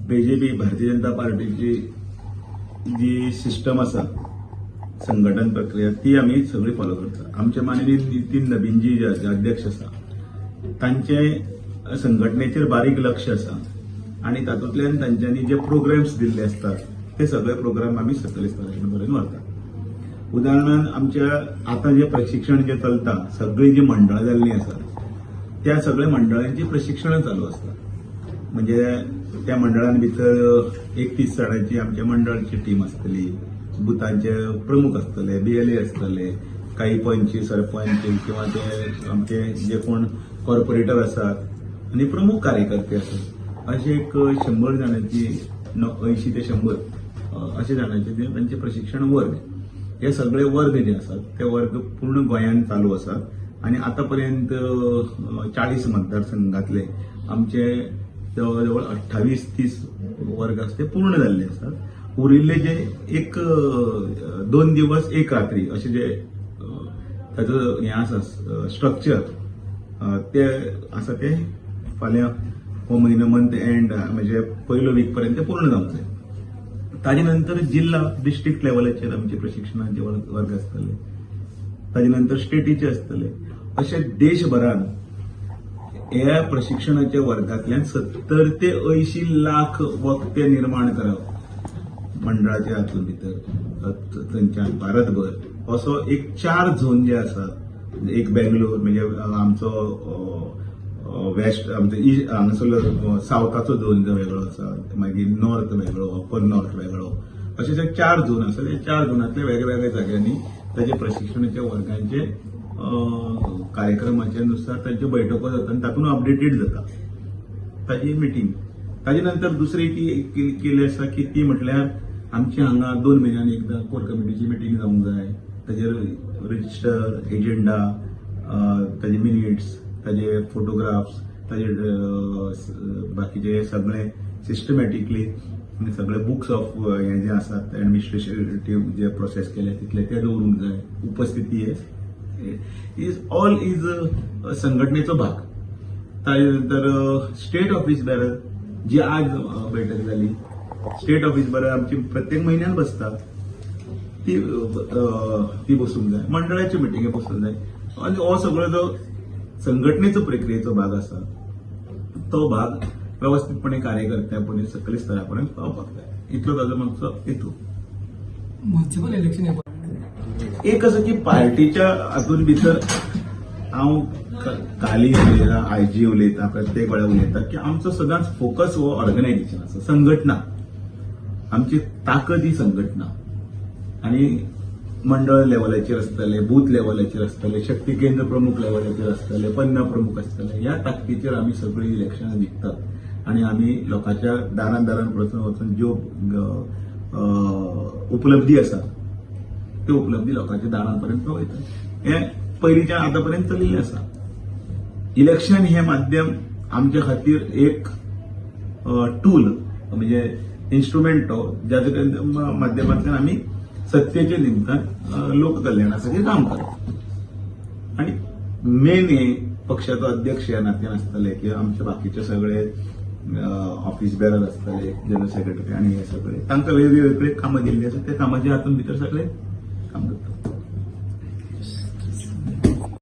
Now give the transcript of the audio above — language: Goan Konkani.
बीजेपी भारतीय जनता पार्टीची जी सिस्टम आसा, संघटन प्रक्रिया, ती आमी सगळी फॉलो करता. आमचे माननीय नितीन नबीनजी जे अध्यक्ष आसा, तांचे संघटनेचेर बारीक लक्ष आसा आनी तातूंतल्यान तांच्यांनी जे प्रोग्राम्स दिल्ले आसतात ते सगळे प्रोग्राम आमी सकयल स्तराचेर पर्यंत व्हरतात. उदाहरणान आमच्या आतां जे प्रशिक्षण जे चलता, सगळीं जी मंडळां जाल्लीं आसात त्या सगळ्या मंडळांची प्रशिक्षणां चालू आसतात. म्हणजे त्या मंडळां भितर 31 जाणांची आमच्या मंडळाची टीम आसतली, बुथांचे प्रमुख आसतले, बीएलए आसतले, काही पंच, सरपंच किंवा ते आमचे जे कोण कॉर्पोरेटर आसात आनी प्रमुख कार्यकर्ते आसात, अशे एक 100 जाणांची, 80 ते 100 अशे जाणांचे ते तांचे प्रशिक्षण वर्ग. हे सगळे वर्ग जे आसात ते वर्ग पूर्ण गोंयांत चालू आसात आनी आतां पर्यंत 40 मतदारसंघातले आमचे जवळ जवळ 28-30 वर्ग आसा ते पूर्ण जाल्ले आसात. उरिल्ले जे एक 2 दिवस 1 रात्री अशे जे ताजो हें आसा स्ट्रक्चर ते आसा ते फाल्यां हो म्हयनो मंथ एंड म्हणजे पयलो वीक पर्यंत ते पूर्ण जावंक जाय. ताजे नंतर जिल्हा डिस्ट्रिक्ट लेवलाचेर आमचे प्रशिक्षणाचे वर्ग आसतले, ताजे नंतर स्टेटीचे आसतले. अशे देशभरान ह्या प्रशिक्षणाच्या वर्गांतल्यान 70 ते 80 लाख वक्ते निर्माण करप मंडळाच्या हातूंत भितर थंयच्यान भारतभर असो एक 4 झोन जे आसा, एक बेंगलोर म्हणजे आमचो वेस्ट, आमचो इस्ट हांगासरलो सावथाचो झोन जो वेगळो आसा, मागीर नॉर्थ वेगळो, अपर नॉर्थ वेगळो, अशे जे 4 झोन आसा ते 4 झोनांतले वेगवेगळ्या जाग्यांनी ताजे प्रशिक्षणाच्या वर्गांचे कार्यक्रमाच्या नुसार तांच्यो बैठको जाता आनी तातूंत अपडेटेड जाता ताजी मिटींग. ताजे नंतर दुसरी ती केली आसा की ती म्हटल्यार आमची हांगा 2 म्हयन्यांनी एकदां कोर कमिटीची मिटींग जावंक जाय, ताजेर रजिस्टर, एजेंडा, ताजे मिनिट्स, ताजे फोटोग्राफ्स, ताजे बाकीचे सगळे सिस्टमॅटिकली आनी सगळे बुक्स ऑफ हे जे आसात एडमिनिस्ट्रेटिव्ह जे प्रोसेस केले तितले ते दवरूंक जाय. उपस्थिती is all is संघटनेचो भाग. ताजे नंतर स्टेट ऑफिस बेरर जी आज बैठक जाली, स्टेट ऑफिस बेरर आमची प्रत्येक म्हयन्यान बसता, ती ती बसूंक जाय, मंडळाच्यो मिटिंगे बसूंक जाय. आनी हो सगळो जो संघटनेचो प्रक्रियेचो भाग आसा तो भाग वेवस्थीतपणे कार्यकर्त्या पर्यंत सकयल स्तरा पर्यंत पावपाक जाय, इतलो ताजो मातसो हेतू. म्युनिसिपल इलेक्शन एक आसा की पार्टीच्या हातूंत भितर हांव काली उलयता, आयजी उलयता, प्रत्येक वेळार उलयता की आमचो सदांच फोकस हो ऑर्गनायझेशन आसा, संघटना, आमची ताकद ही संघटना. आनी मंडळ लेवलाचेर आसतले, बूथ लेवलाचेर आसतले, शक्ती केंद्र प्रमुख लेवलाचेर आसतले, पन्ना प्रमुख आसतले, ह्या ताकदीचेर आमी सगळीं इलेक्शनां जिखतात आनी आमी लोकांच्या दारान दारान वचून वचून ज्यो उपलब्धी आसा त्यो उपलब्धी लोकांच्या दारां पर्यंत पावयतात. हें पयलींच्यान आतां पर्यंत चलिल्लें आसा. इलेक्शन हें माध्यम आमच्या खातीर एक टूल म्हणजे इन्स्ट्रुमेंट तो ज्याच्या माध्यमांतल्यान आमी सत्तेच्या निमतान लोककल्याणा खातीर काम करता. आनी मेन हे पक्षाचो अध्यक्ष ह्या नात्यान आसतले की आमचे बाकीचे सगळे ऑफिस बेरर आसतले, जनरल सेक्रेटरी आनी हे सगळे, तांकां वेगवेगळे कामां दिल्ली आसा, त्या कामाच्या हातूंत भितर सगळे